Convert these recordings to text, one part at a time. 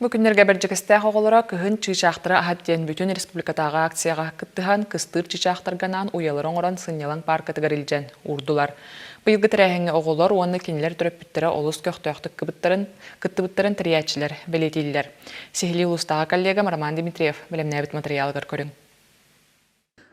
Бу күннэргэ Бэрдьигэстээх оҕолоро Кыһын чыычаахтары аһат диэн бүтүн республикатааҕы акцияҕа кыттыһан, кыстыыр чыычаахтарга анаан уйалары оҥорон сынньалаҥ пааркатыгар илдьэн уурдулар. Быйылгы тэрээһиҥҥэ оҕолор уонна кинилэр төрөппүттэрэ олус көхтөөхтүк кыттыбыттарын тэрийээччилэр бэлиэтииллэр. Сиһилии улуустааҕы коллегам Роман Дмитриев бэлэмнээбит матырыйаалыгар көрүҥ.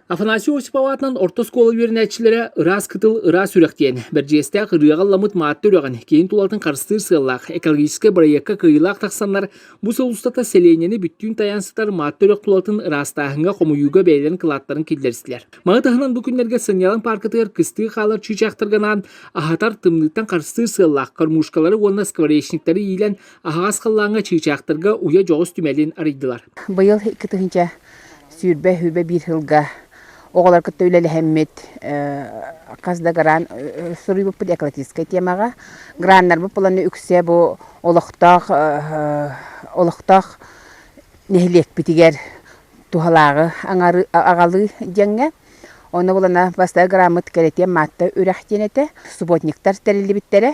Афанасий Осипов аатынан орто оскуола үөрэнээччилэрэ «Ыраас кытыл, ыраас үрэх» диэн Бэрдьигэстээх ырыаҕа ылламмыт Маатта үрэҕин киин тулатын харыстыыр сыаллаах экологическай бырайыакка кыайыылаах тахсаннар, бу сыл устата сэлиэнньэни бүттүүн тайаан сытар Маатта үрэх тулатын ыраастааһыҥҥа, хомуйууга бэйэлэрин кылааттарын киллэристилэр. Маны таһынан бу күннэргэ сынньалаҥ пааркатыгар кыстыы хаалар чыычаахтарга анаан аһатар, тымныыттан харыстыыр сыаллаах кормушкалары уонна скворечниктары иилэн аһаҕас халлааҥҥа чыычаахтарга уйа дьоҕус түмэлин арыйдылар. Быйыл 2000 120-121 сылга оҕолор кытта үлэлэһэммит хас да грант суруйбуппут экологическай темаҕа. Граннарбыт буланы үксэ бу олохтоох олохтоох нэһилиэкпитигэр туһалааҕы аҕалыы диэҥҥэ. Ону булана бастакы граммыт Кэрэтиэн Маатта үрэх диэн этэ. Субботниктар тэриллибиттэрэ.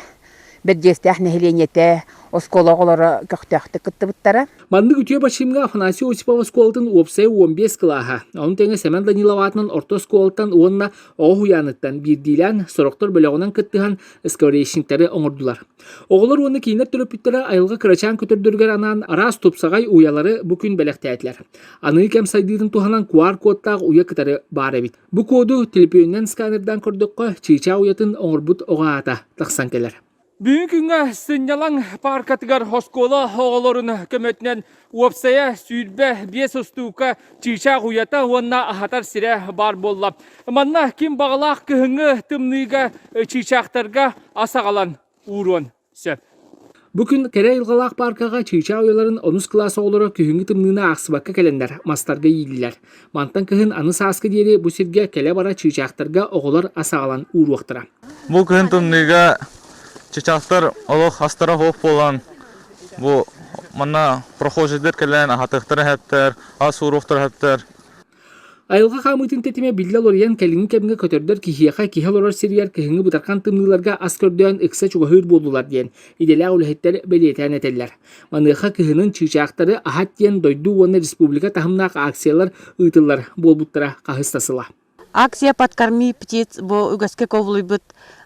Бэрдьиэстээх нэһилиэнньэтэ, оскуола оҕолоро көхтөөхтүк кыттыбыттара. Маннык үтүө бачыымҥа Афанасий Осипов оскуолатын уопсайа 15 кылааһа, ону тэҥэ Сэмэн Данилов аатынан орто оскуолаттан уонна оҕо уһуйааныттан биирдиилээн, сорохтор бөлөҕүнэн кыттыһан скворечниктары оҥордулар. Оҕолор уонна кинилэр төрөппүттэрэ айылҕа кырачаан көтөрдөрүгэр анаан араас тупсаҕай уйалары бу күн бэлэхтээтилэр. Аныгы кэм сайдыытын туһанан QR-кодтаах уйа кытары баар эбит. Бу коду төлөпүөнүнэн сканердаан көрдөххө, чыычаах уйатын оҥорбут оҕо аата тахсан кэлэр. Бүгүн күҥҥэ сынньалаҥ пааркатыгар оскуола оҕолорун көмөтүнэн уопсайа 25 устуука чыычаах уйата уонна аһатар сирэ баар буолла. Манна ким баҕалаах кыһыҥҥы тымныыга чыычаахтарга ас аҕалан ууруон сөп. Бу күн кэрэ айылҕалаах пааркаҕа чыычаах уйаларын онус кылаас оҕолоро күһүҥҥү тымныыны аахсыбакка кэлэннэр мастарга ииллилэр. Мантан кыһын аны сааскы диэри бу сиргэ кэлэ-бара чыычаахтарга оҕолор ас аҕалан ууруохтара. Бу кыһын тымныыга чычаахтар олох астара суох буолан, бу манна прохожийдар кэлэн аһатыахтара эһэттэр, ас ууруохтара эһэттэр. Айылҕа хаамыытын тэтимэ биллэ уларыйан кэлиҥҥи кэмҥэ көтөрдөр киһиэхэ киһи олорор сиригэр кыһыҥҥы бытархан тымныыларга ас көрдөөн ыкса чугаһыыр буоллулар диэн идэлээх үлэһиттэр бэлиэтээн этэллэр. Маныаха кыһынын чыычаахтары аһат диэн дойду уонна республика таһымнаах акциялар ыытыллар буолбуттара хаһыс да сыла. Акция «Подкорми птиц» бу үгэскэ кобулуйбут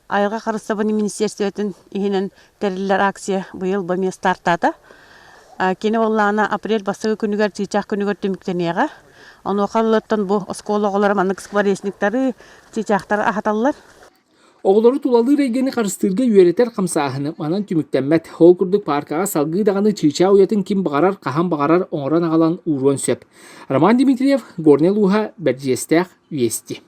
айылҕа харыстабын министиэристибэтин иһинэн тэриллэр акция быйыл бу эмиэ стартаата. Кини буоллаҕына апрель бастакы күнүгэр чыычаах күнүгэр түмүктэниэҕэ. Онуоха ыллыттан бу оскуола оҕолоро маннык скворечниктары, чыычаахтары аһаталлар. Оҕолору тулалыыр эйгэни харыстыырга үөрэтэр хамсааһыны манан түмүктэммэт. Ол курдук пааркаҕа салгыы даҕаны чыычаах уйатын ким баҕарар, хаһан баҕарар оҥорон аҕалан ууруон сөп. Роман Дмитриев, Горнай улууһа, Бэрдьиэстээх, Вести.